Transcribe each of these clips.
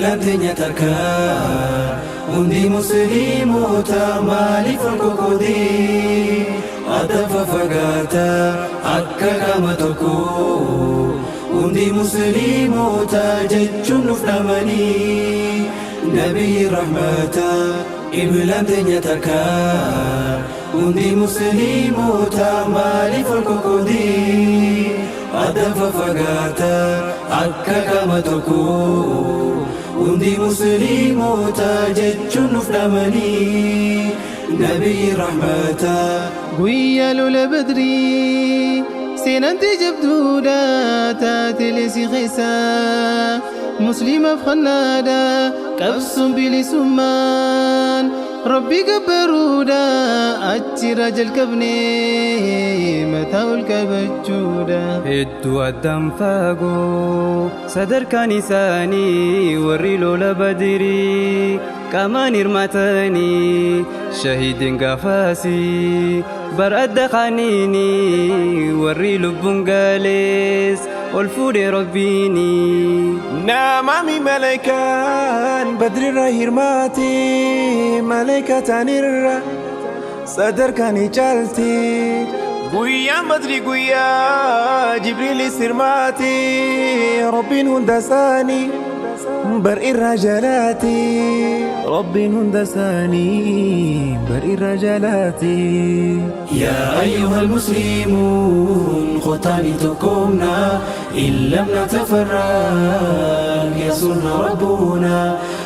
Qiblaan teenya takka, hundi musliimota maaliif wal qoqqoodii adda faffagaata akka qaama tokko? Hundi musliimota jechuun nuuf dhamanii nabiyyi rahmata. Qiblaan teenya takka, hundi musliimota maaliif wal qoqqoodii adda faffagaata akka qaama tokko? Hundi musliimota jechuun nuuf dhamanii nabiyyi rahmata. Guyyaa lola Badrii seenanti jabduudha, taatelee si keessa musliimaaf kannaadha. Qabsoon bilisummaan Rabbi gabbaruudha, achirraa jalqabne mataa ol qabachuudha. Hedduu addaan fagoo sadarkaan isaanii, warri lola Badirii qaamaan hirmaatanii shahiidin gaafasii bar adda kaaniini, warri lubbuun galees ol fuudhe Rabbiini. Namami malaayikaan Badrirra hirmaate, malaayika taanirra sadarkaan caalti. Guyyaan Badri guyyaa Jibriilis hirmaate, Rabbiin hunda isaanii bar irra jalaate. Rabbiin hunda isaanii bar irra jalaate. يا أيها المسلمون خطاني تقومنا، إن لم نتفرق ينصرنا ربنا.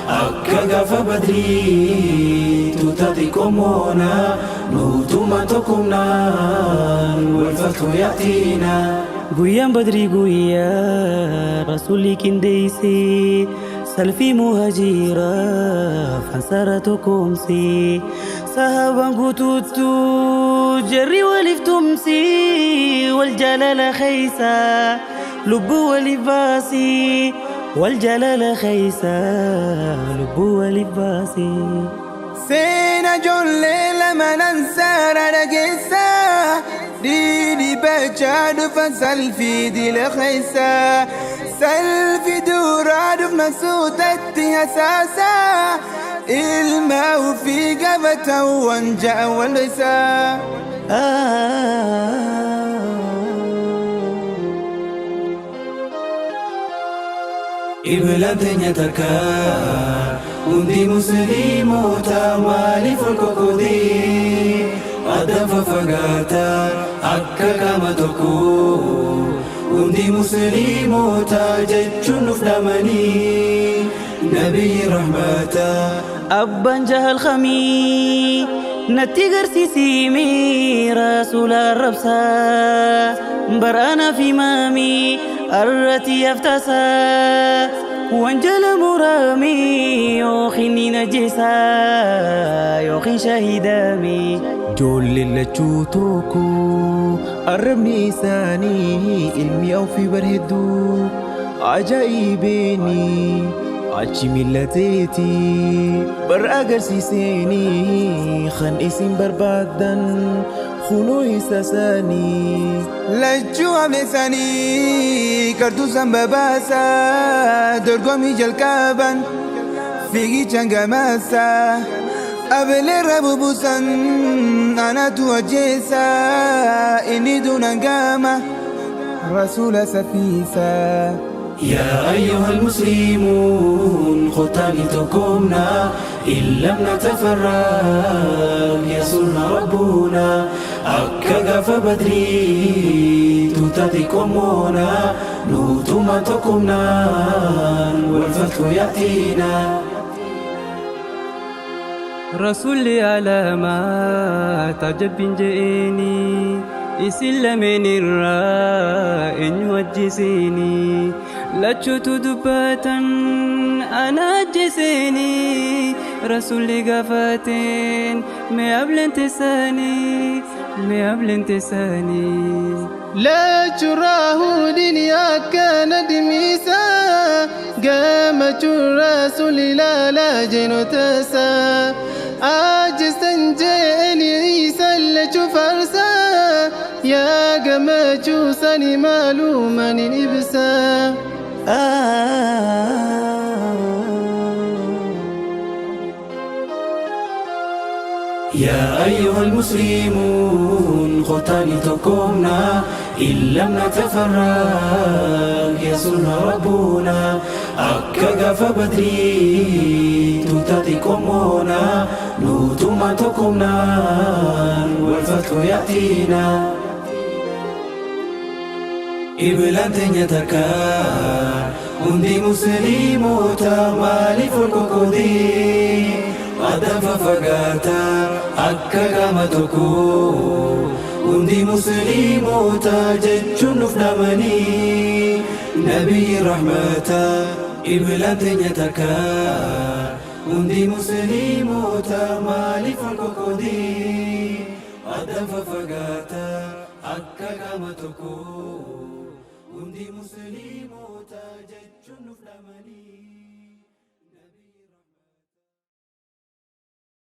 Akka gaafa Badrii tuutatiqomoona nuutuma tokkumnaan والفتح يأتينا. Guyyaan Badrii guyyaa Rasuulli qindeeyse, salfii muhajiraa fansara tokkoomse. Sahaabaan guutuuttu jarri waliif tumsi, wal jaalala keeysa lubbuu waliif baasi, wal jaalala keeysa lubbuu waliif baasi. Seena ijoollee lama ansaara dhageessa, dhidhiibachaa dhufan salfii dila keessa. Salfi duraa dhufna suutatti hasaasa, ilma ofii gabatan waan ja'a wal isaa. Qiblaan teenya takka, hundi musliimota maaliif wal qoqqoodii adda faffagaata akka qaama tokko? Hundi musliimota jechuun nuuf dhamanii nabiyyi rahmata. Abbaan Jahal kamii natti garsiisime, rasuula arrabsaa bar'aana fi maamii arrati yaftaasaa wanjala murame, yookiin ni najjeesaa yookiin shahidame. Ijoolleen lachuu tokko, arrabni isaanii ilmi ofii bar hedduu ajaa'ibeeni, achi millateeti bar agarsiiseeni, kan isin barbaaddan kunoo isa sanii. Lachuu hafleessanii kartuu san babaasaa, dorgommii jalqaban fiigichaan gamaasaa. Abeleerra bubuusan anatu ajjeesaa, inni duunaan gama rasuula safiisaa. يا أيها المسلمون خطاني تقومنا، إن لم نتفرق ينصرنا ربنا. Akka gaafa Badrii tuutatiqomoona nuutuma tokkumnaan والفتح يأتينا. Rasuulli alaamaa taajabbiin je'eeni, isin lameen irraa eenyu ajjeeseeni? Lachuutu dubbatan, ana ajjeeseeni. Rasuulli gaafateen, mee ableen teessanii, mee ableen teessanii? Lachurraa akka nadmiisa gammachuun rasuulli ilaalaa jenootasa ajjeessan jeeni isa lachuu farsa, yaa gammachuu sani maalumaan hin ibsa. يا أيها المسلمون قتال تقومنا إن لم نتفرق يسرنا ربنا أكا فبدري تتاتيكمونا نوتما تقومنا والفتح يأتينا. Iblaan teenya takka, hundi musliimota maaliif ol qoqqoodii addaan faffagaata akka qaama tokko? Hundi musliimota jechuun nuuf dhaamanii nabiyyi rahmata. Iblaan teenya takka, hundi musliimota maaliif ol qoqqoodii addaan faffagaata akka qaama tokko? Hundi musliimota.